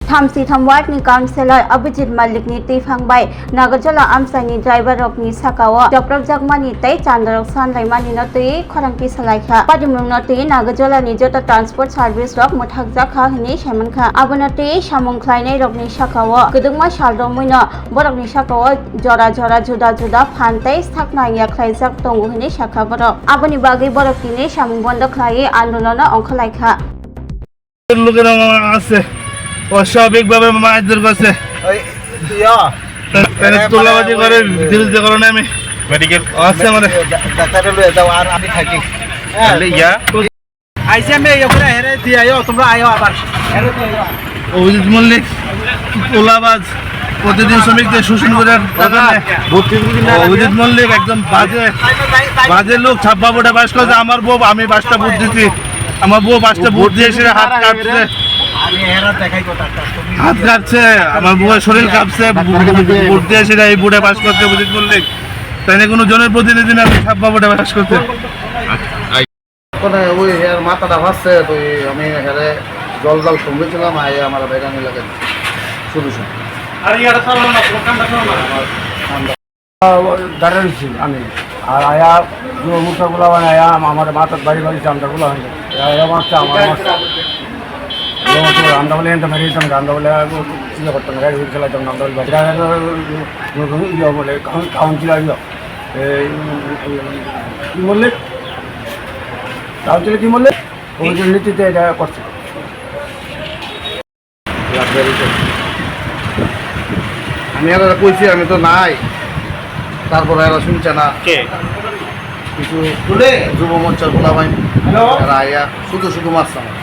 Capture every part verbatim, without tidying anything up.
Thamsi tham ward ni councillor Abhijit Malik ni twiphang bai Nagarjala amchaini driver rok ni saka o chopropjakmani tei chandarok sanlaimani no twi khorang tisalaikha. Padimung no twi Nagarjala ni joto transport service rok mwthakjak kha hwnwi saimankha. Abono twi samung khlainai rok ni saka o kwdwkma sal romwi no borok ni saka o jora jora juda juda phan tei sakna ya khlaijak tongo hwnwi sakha borok. Aboni bagwi borok tini samung bondo khlaiwi andolono ongkhorlaikha. লোকেরা আমার আছে, অস্বাভাবিকভাবে মারধর করছে। ওই, ইয়া। তাই, তাই এ, তোলাবাজি মানে, করে, ওই, বিরুদ্ধে কারণে আমি মেডিকেল আছে আমাদের। ডা-, ডাক্তারে লয়ে যাও, আর আমি থাকি। হ্যাঁ। তাহলে ইয়া। আইসি আমি এই ওখানে হেরে দিয়ে আইও, তোমরা আইও আবার। হেরে দিয়ে আইও। অভিজিৎ মল্লিক, তোলাবাজ, প্রতিদিন শ্রমিকদের শোষণ করার কারণে অভিজিৎ মল্লিক একদম বাজে, বাজে লোক, ছাপ্পা ভোটে পাশ করেছে। আমার বউ, আমি পাঁচটা ভোট দিছি, আমার বউ পাঁচটা ভোট দিয়ে সেটা হাত কাটছে, হাত কাটছে, আমার বউয়ের শরীর কাঁপছে, ভোট দিয়ে সেটা এই ভোটে পাশ করছে অভিজিৎ মল্লিক। তাই না কোনো জনপ্রতিনিধি না, ছাপ্পা ভোটে পাশ করছে। মানে ওই এর মাথাটা ভাসছে, তো এই আমি হেরে জল জল সঙ্গে ছিলাম, আই আমার বাইরে আমি লাগে শুরু শুরু। আর ইয়ার কারণ না, কোনো কামটা কারণ না। আমার ঠান্ডা। দাঁড়াইছি আমি। আর আয়া যে মুখগুলা বানায় আয়া আমার মাথার বাড়ি বাড়ি চামড়াগুলো হয়ে যায়। আয়া মারছে, আমার মারছে। রান্না বলে এনতে মেরে দিতাম, রান্না বলে চিন্তা করতাম, গাড়ি খেলাইতাম, রান্না বলে বাড়ি। ইয়ে বলে কাউন্সিলর ইয়ে। এই, কি বললে? তাহলে কি বললে? ওই যে নীতিতে এটা করছে। আমি আর কইছি, আমি তো নাই, তারপরে এরা শুনছে না। কে? কিছু যুব মোর্চার পোলাপাইন, হ্যালো। এরা আইয়া শুধু শুধু মারছে আমার।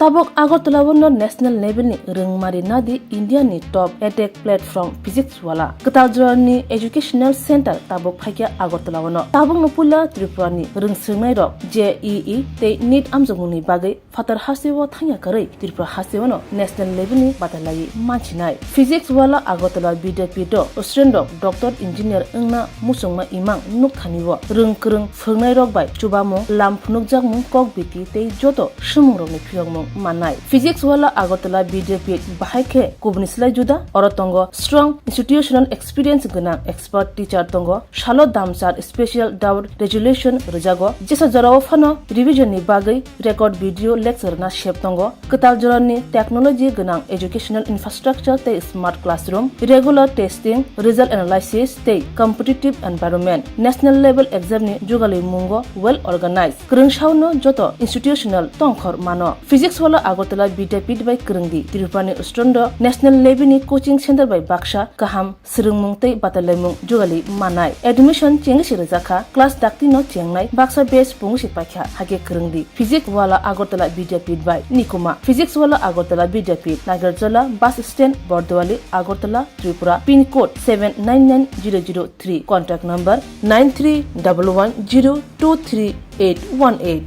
Tabuk Agartala o no national level ni rwngmari nadi India ni top edtech platform Physics Wala. Kwtal jora ni educational center tabuk phaikha Agartala o no. Tabuk no puila Tripura ni rwngswngnai rok J E E tei NEET amjokmung ni bagwi phatar hasteo thangya kwrwi Tripura hasteo no national level ni batalai manchinai. Physics Wala Agartala Vidyapith o student rok doctor engineer wngna muchungma imang nukthani o rwng kwrwng phwrwngnairok bai chubamung, lam phunukjakmung, kok biti tei joto swngmungrokni phiyokmung mannai. Physics Wala Agartala Vidyapith bahai khe kubuni slai juda, oro tongo strong institutional experience gwnang expert teacher tongo, salo damchar special doubt resolution rwjago, jesa jorao phano revision ni bagwi record video lecture na sep tongo, kwtal jorani technology gwnang educational infrastructure tei smart classroom, regular testing, result analysis tei competitive environment, national level exam ni jugalwi mungo well organized. Kwrwngsao no joto institutional tongkhor mano. Physics Wala Agartala Vidyapith bai kwrwngdi, Tripura ni student rok national level ni coaching center bai baksa kaham swrwngmung tei batalaimung jugali manai. Admission chengwi se rwjakha, class dakti no chengnai, baksa batch pungwi se paikha, hakhe kwrwngdi. Physics Wala Agartala Vidyapith bai Nikuma. Physics Wala Agartala Vidyapith, Nagarjala bus stand, Bordowali, Agartala, Tripura, pin code seven nine nine zero zero three, contact number nine three double one zero two three eight one eight.